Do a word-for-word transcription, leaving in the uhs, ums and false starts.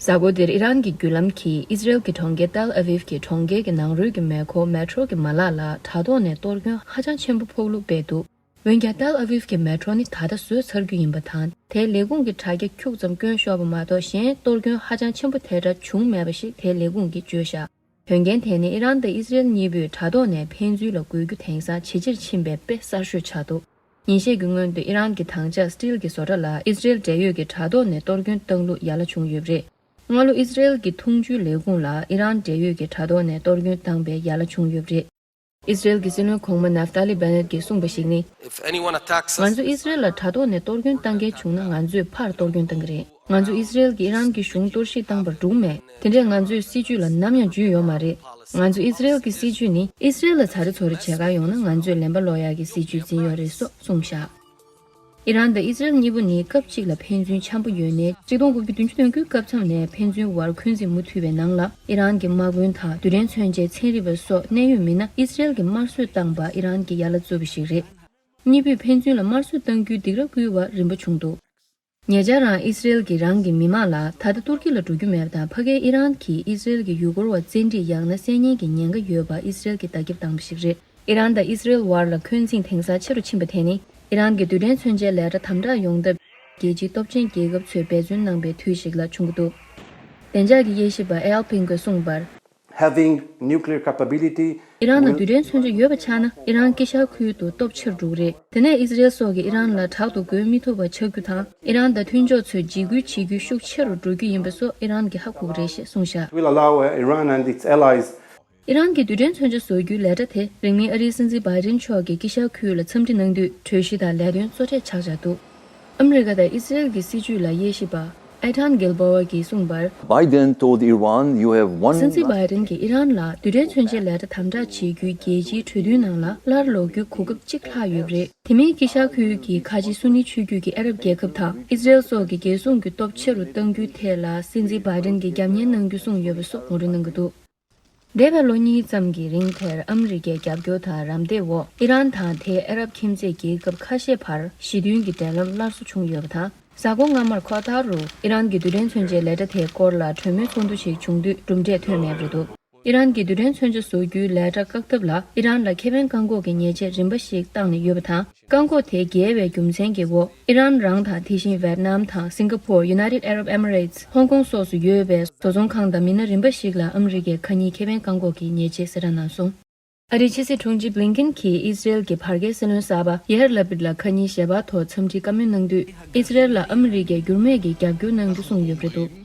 གཟའ་འཁོར་འདིར་ཨི་རན་གྱི་བརྒྱུད་ལམ་གྱིས་ཨི་ཟི་རེལ་གྱི་གྲོང་ཁྱེར་ཏལ་ཨ་བིབ་ཀྱི་གྲོང་ཁྱེར་གྱི་ནང་རུལ་གྱི་མེ་འཁོར་མེ་ཊྲོ་གྱི་མ་ལག་ལ་དྲ་ཐོག་ནས་གཏོར་སྐྱོན་ཧ་ཅང་ཆེན་པོ་ཕོག་ལུགས་སྤེལ་འདུག་འོན་ཀྱང་ཏལ་ཨ་བིབ་ཀྱི་མེ་ཊྲོ་ནི་ད་ལྟ་བཟོས་ཚར་རྒྱུ་ཡིན་པ་དང་། དེའི་ལས་ཁུངས་ཀྱི་དྲ་རྒྱ་ཁྱུག་ཙམ་སྐྱོན་ཤོར་བ་མ་གཏོགས་གཞན་གཏོར་སྐྱོན་ཧ་ཅང་ཆེན་པོ་དེ་འདྲ་བྱུང་མེད་པ་ཞིག་དེའི་ལས་ཁུངས་ཀྱིས་བརྗོད་བཞག་དོན་རྐྱེན་དེ་ནི་ཨི་རན་དང་ཨི་ཟི་རེལ་གཉིས་པོས་དྲ་ཐོག་ནས་ཕན་ཚུན་ལ་རྒོལ་རྒྱུ་དེང་སང་ཇེ་ཆེར་ཕྱིན་པའི་དཔེ་གསར་ཤོས་ཆགས་འདུག་ཉིན་ཤས་ཀྱི་སྔོན་དུ་ཨི་རན་གྱིས་དྭངས་ལྕགས་སི་ཊིལ་གྱི་བཟོ་གྲྭ་ལ་ཨི་ཟི་རེལ་འབྲེལ་ཡོད་ཀྱི་དྲ་ཐོག་ནས་གཏོར་སྐྱོན་བཏང་ལུགས་ཡ་ལ་བྱུང་ཡོད་པ་རེད། སྔ་ལོ་ཨི་ཟི་རེལ་གྱི་འཐུང་ཆུའི་ལས་ཁུངས་ལ་ཨི་རན་འབྲེལ་ཡོད་ཀྱི་དྲ་ཐོག་ནས་གཏོར་སྐྱོན་བཏང་པའི་ཡ་ལ་བྱུང་ཡོད་པ་རེད། ཨི་ཟི་རེལ་གྱི་སྲིད་བློན་གོང་མ་ནབ་ཏཱ་ལི་བྷེ་ནེད་ཀྱིས་གསུངས་པ་ཞིག་ནི། If anyone attacks us, ང་ཚོ་ཨི་ཟི་རེལ་ལ་དྲ་ཐོག་ནས་གཏོར་སྐྱོན་བཏང་མཁན་བྱུང་ན་ང་ཚོས་ཕར་གཏོར་སྐྱོན་བཏང་གི་རེད། ང་ཚོ་ཨི་ཟི་རེལ་གྱིས་ཨི་རན་གྱི་གཞུང་གཏོར་བཤིག་བཏང་པར་འགྲུག་མེད། དེ་འདྲས་ང་ཚོའི་སྲིད་ཇུས་ལ་ནམ་ཡང་འཇུས་ཡོད་མ་རེད། ང་ཚོ་ཨི་ཟི་རེལ་གྱི་སྲིད་ཇུས་ནི་ཨི་ཟི་རེལ་ལ་ཚ་རེ་ཚོ་རེ་བྱེད་ག་ཡོང་ན་ང་ཚོས་ལན་པ་སློག་ཡག་གི་སྲིད་ཇུས་འཛིན་ཡོད་རེད་སོགས་གསུངས་བཞག་ཨི་རན་དང་ཨི་ཟི་རེལ་གཉིས་པོ་ནི་སྐབས་གཅིག་ལ་ཕན་ཚུན་འཆམ་པོ་ཡོད་ནའི། ཆིག་སྟོང་དགུ་བརྒྱ་བདུན་ཅུ་དོན་དགུའི་སྐབས་མཚམས་ནས་ཕན་ཚུན་བར་འཁོན་འཛིན་མུ་མཐུད་པའི་ནང་ལ། ཨི་རན་གྱི་དམག་དཔོན་དང་རྡུལ་ཕྲན་མཚོན་ཆའི་ཚན་རིག་པ་སོགས་གནད་ཡོད་མི་སྣ་ཨི་ཟི་རེལ་གྱིས་དམར་གསོད་བཏང་པ་ཨི་རན་གྱིས་ཡ་ལ་བཙུགས་པ་ཞིག་རེད། གཉིས་པོས་ཕན་ཚུན་ལ་དམར་གསོད་གཏང་རྒྱུའི་སྡིགས་ར་བསྐུལ་བ་རིམ་པ་བྱུང་འདུག་ཉེ་ཆར་རང་ཨི་ཟི་རེལ་གྱིས་རང་གི་མི་མང་ལ་ད་ལྟ་ཏུར་ཀི་ལ་འགྲོ་རྒྱུ་མེད་པ་དང་། ཕ་གིའི་ཨི་རན་གྱིས་ཨི་ཟི་རེལ་གྱི་ཡུལ་སྐོར་བ་བཙན་ཁྲིད་ཡང་ན་བཙན་ཉེན་གྱི་ཉེན་ཁ་ཡོད་པ་ཨི་ཟི་རེལ་གྱིས་བརྡ་ཁྱབ་བཏང་བ་ཞིག་རེད། ཨི་རན་དང་ཨི་ཟི་རེལ་བར་ལ་འཁོན་འཛིན་དེང་སང་ཆེ་རུ་ཕྱིན་པ་དེ་ནི། ཨི་རན་གྱི་རྡུལ་ཕྲན་མཚོན་ཆའི་ལས་གྲྭ་དམ་དྲག་ཡོང་ཐབས་རྒྱལ་སྤྱིའི་སྟོབས་ཆེན་རྒྱལ་ཁབ་ཚོས་འབད་བརྩོན་གནང་པའི་དུས་ཤིག་ལ་བྱུང་གི་འདུག་བདེ་འཇགས་ཀྱི་དབྱེ་ཞིབ་པ་ཨེལ་ཕིང་གིས་གསུངས་པར། Having nuclear capability ཨི་རན་ལ་རྡུལ་ཕྲན་མཚོན་ཆ་ཡོད་པ་ཆགས་ན། ཨི་རན་དཀྱིལ་ཤར་ཁུལ་དུ་སྟོབས་ཆེ་རུ་འགྲོ་གི་རེད། དེ་ནས་ཨི་ཟི་རེལ་སོགས་ཀྱིས་ཨི་རན་ལ་དྲག་ཏུ་རྒོལ་མི་ཐུབ་པ་ཆགས་རྒྱུ་དང་། ཨི་རན་དང་མཐུན་ཕྱོགས་ཚོས་འཇིགས་སྐུལ་བྱེད་རྒྱུ་ཤུགས་ཆེ་རུ་འགྲོ་རྒྱུ་ཡིན་པ་སོགས་ཨི་རན་གྱིས་ཧ་གོ་གི་རེད་ཞེས་གསུངས་བཞག will allow, uh, Iran and its allies ཨི་རན་གྱིས་རྡུལ་ཕྲན་མཚོན་ཆ་བཟོ་རྒྱུའི་ལས་གྲྭ་དེ་རིང་མིན་ཨ་རིའི་སྲིད་འཛིན་བྷའི་ཌེན་མཆོག་གིས་དཀྱིལ་ཤར་ཁུལ་ལ་འཚམས་འདྲི་གནང་དུས་གྲོས་གཞི་དང་ལས་དོན་གཙོ་གྲས་ཆགས་བཞག་འདུག་ཨ་མི་རི་ཀ་དང་ཨི་སི་རེལ་གྱི་སྲིད་ཇུས་ལ་དབྱེ་ཞིབ་པ་ཨེ་ཐན་གེལ་བོ་ཝ་གིས་གསུངས་པར། Biden told Iran, "You have one སྲིད་འཛིན་བྷའི་ཌེན་གྱིས་ཨི་རན་ལ་རྡུལ་ཕྲན་མཚོན་ཆའི་ལས་གྲྭ་དམ་དྲག་བྱེད་རྒྱུའི་རྒྱལ་སྤྱིའི་གྲོས་མཐུན་ནང་ལ་སླར་ལོག་རྒྱུའི་གོ་སྐབས་གཅིག་ལྷག་ཡོད་པ་རེད། དེ་མིན་དཀྱིལ་ཤར་ཁུལ་གྱི་ཁ་ཆེ་སུ་ནི་ཆོས་བརྒྱུད་ཀྱི་ཨ་རབ་རྒྱལ་ཁབ་དང་ཨི་སི་རེལ་སོགས་ཀྱི་རྒྱལ་སྲུང་གི་སྟོབས་ཆེ་རུ་གཏང་རྒྱུའི་ཐད་ལ་སྲིད་འཛིན་བྷའི་ཌེན་གྱིས་རྒྱབ་གཉེར་གནང་རྒྱུ་གསུངས་ཡོད་པ་སོགས་ངོ་སྤྲོད་གནང་གི་འདུག་འདས་པའི་ལོ་གཉིས་ཙམ་གྱི་རིང་དེར་ཨ་མི་རི་ཀའི་རྒྱབ་སྐྱོར་དང་རམ་འདེགས་འོག་ཨི་རན་དང་དེའི་ཨ་རབ་ཁྱིམ་མཚེས་རྒྱལ་ཁབ་ཁ་ཤས་བར་ཞི་མཐུན་གྱི་འབྲེལ་ལམ་སླར་གསོ་བྱུང་ཡོད་པ་དང་། གཟའ་འཁོར་སྔ་མར་ཁོ་ཐར་རུ་ཨི་རན་གྱི་རྡུལ་ཕྲན་མཚོན་ཆའི་ལས་གྲྭ་དེའི་སྐོར་ལ་གྲོས་མོལ་ཚོགས་འདུ་ཞིག་བྱུང་དུས་གྲུབ་འབྲས་ཐོན་མེད་པ་རེད་འདུག་ཨི་རན་གྱིས་རྡུལ་ཕྲན་མཚོན་ཆ་བཟོ་རྒྱུའི་ལས་གྲྭ་བཀག་ཐབས་ལ་ཨི་རན་ལ་ཁེ་ཕན་བཀག་འགོག་གི་ཉེས་ཆད་རིམ་པ་ཞིག་བཏང་ནས་ཡོད་པ་དང་། བཀག་འགོག་དེ་བརྒལ་བའི་རྒྱུ་མཚན་གྱི་འོག་ཨི་རན་རང་དང་དེ་བཞིན་ཝེད་ནམ་དང་སིང་ག་པོར། United Arab Emirates། ཧོང་ཀོང་སོགས་སུ་ཡོད་པའི་བཟོ་ཚོང་ཁང་དང་མི་སྣ་རིམ་པ་ཞིག་ལ་ཨ་མི་རི་ཀས་ཁ་ཉིན་ཁེ་ཕན་བཀག་འགོག་གི་ཉེས་ཆད་གསལ་བསྒྲགས་གནང་སོང་། ཨ་རིའི་ཕྱི་སྲིད་དྲུང་ཆེ་བྷི་ལིན་ཀིན་གྱིས་ཨི་སི་རེལ་གྱི་བར་བརྒལ་སྲིད་བློན་གསར་པ་ཡེར་ལ་པིད་ལ་ཁ་ཉིན་ཞལ་པར་ཐོག་འཚམས་འདྲིའི་བཀའ་མོལ་གནང་དུས། ཨི་སི་རེལ་ལ་ཨ་མི་རི་ཀས་འགྱུར་མེད་ཀྱི་རྒྱབ་སྐྱོར་གནང་རྒྱུ་གསུངས་ཡོད་པ་རེད་འདུག